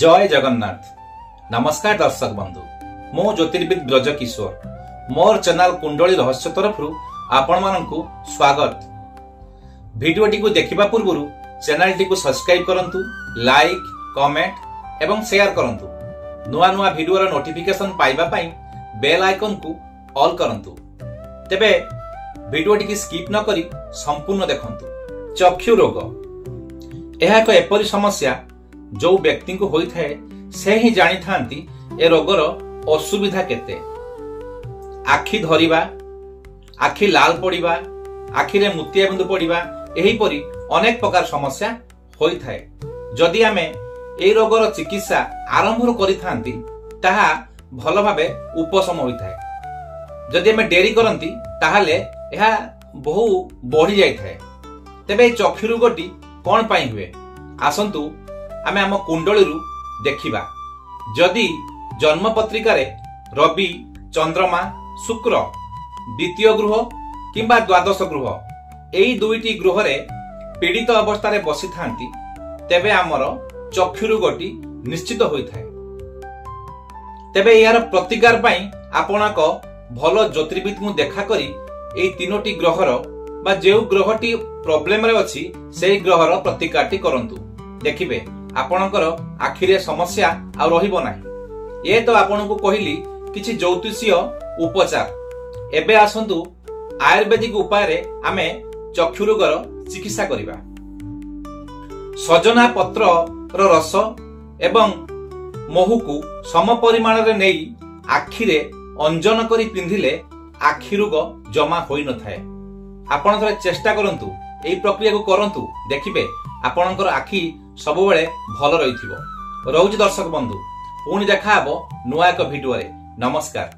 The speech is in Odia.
ଜୟ ଜଗନ୍ନାଥ। ନମସ୍କାର ଦର୍ଶକ ବନ୍ଧୁ, ମୁଁ ଜ୍ୟୋତିର୍ବିଦ ବ୍ରଜ କିଶୋର। ମୋର ଚ୍ୟାନେଲ କୁଣ୍ଡଳୀ ରହସ୍ୟ ତରଫରୁ ଆପଣମାନଙ୍କୁ ସ୍ୱାଗତ। ଭିଡିଓଟିକୁ ଦେଖିବା ପୂର୍ବରୁ ଚ୍ୟାନେଲଟିକୁ ସବସ୍କ୍ରାଇବ କରନ୍ତୁ, ଲାଇକ୍, କମେଣ୍ଟ ଏବଂ ସେୟାର କରନ୍ତୁ। ନୂଆ ନୂଆ ଭିଡିଓର ନୋଟିଫିକେସନ ପାଇବା ପାଇଁ ବେଲ୍ ଆଇକନକୁ ଅଲ୍ କରନ୍ତୁ। ତେବେ ଭିଡିଓଟିକୁ ସ୍କିପ୍ ନ କରି ସମ୍ପୂର୍ଣ୍ଣ ଦେଖନ୍ତୁ। ଚକ୍ଷୁ ରୋଗ ଏହା ଏକ ଏପରି ସମସ୍ୟା ଯୋଉ ବ୍ୟକ୍ତିଙ୍କୁ ହୋଇଥାଏ ସେ ହିଁ ଜାଣିଥାନ୍ତି ଏ ରୋଗର ଅସୁବିଧା କେତେ। ଆଖି ଧରିବା, ଆଖି ଲାଲ ପଡ଼ିବା, ଆଖିରେ ମୋତିଆ ବିନ୍ଦୁ ପଡ଼ିବା, ଏହିପରି ଅନେକ ପ୍ରକାର ସମସ୍ୟା ହୋଇଥାଏ। ଯଦି ଆମେ ଏହି ରୋଗର ଚିକିତ୍ସା ଆରମ୍ଭରୁ କରିଥାନ୍ତି ତାହା ଭଲ ଭାବେ ଉପଶମ ହୋଇଥାଏ। ଯଦି ଆମେ ଡେରି କରନ୍ତି ତାହେଲେ ଏହା ବହୁ ବଢି ଯାଇଥାଏ। ତେବେ ଏହି ଚକ୍ଷୁ ରୋଗଟି କଣ ପାଇଁ ହୁଏ, ଆସନ୍ତୁ ଆମେ ଆମ କୁଣ୍ଡଳୀରୁ ଦେଖିବା। ଯଦି ଜନ୍ମ ପତ୍ରିକାରେ ରବି, ଚନ୍ଦ୍ରମା, ଶୁକ୍ର ଦ୍ୱିତୀୟ ଗୃହ କିମ୍ବା ଦ୍ୱାଦଶ ଗୃହ ଏଇ ଦୁଇଟି ଗୃହରେ ପୀଡ଼ିତ ଅବସ୍ଥାରେ ବସିଥାନ୍ତି, ତେବେ ଆମର ଚକ୍ଷୁ ରୋଗଟି ନିଶ୍ଚିତ ହୋଇଥାଏ। ତେବେ ଏହାର ପ୍ରତିକାର ପାଇଁ ଆପଣ ଏକ ଭଲ ଜ୍ୟୋତିର୍ବିଦଙ୍କୁ ଦେଖା କରି ଏଇ ତିନୋଟି ଗ୍ରହର ବା ଯେଉଁ ଗ୍ରହଟି ପ୍ରୋବ୍ଲେମରେ ଅଛି ସେଇ ଗ୍ରହର ପ୍ରତିକାରଟି କରନ୍ତୁ। ଦେଖିବେ ଆପଣଙ୍କର ଆଖିରେ ସମସ୍ୟା ଆଉ ରହିବ ନାହିଁ। ଏ ତ ଆପଣଙ୍କୁ କହିଲି କିଛି ଜ୍ୟୋତିଷୀୟ ଉପଚାର। ଏବେ ଆସନ୍ତୁ ଆୟୁର୍ବେଦିକ ଉପାୟରେ ଆମେ ଚକ୍ଷୁ ରୋଗର ଚିକିତ୍ସା କରିବା। ସଜନା ପତ୍ରର ରସ ଏବଂ ମହୁକୁ ସମ ପରିମାଣରେ ନେଇ ଆଖିରେ ଅଞ୍ଜନ କରି ପିନ୍ଧିଲେ ଆଖି ରୋଗ ଜମା ହୋଇନଥାଏ। ଆପଣ ଥରେ ଚେଷ୍ଟା କରନ୍ତୁ, ଏହି ପ୍ରକ୍ରିୟାକୁ କରନ୍ତୁ, ଦେଖିବେ ଆପଣଙ୍କର ଆଖି ସବୁବେଳେ ଭଲ ରହିଥିବ। ରହୁଛି ଦର୍ଶକ ବନ୍ଧୁ, ପୁଣି ଦେଖା ହେବ ନୂଆ ଏକ ଭିଡିଓରେ। ନମସ୍କାର।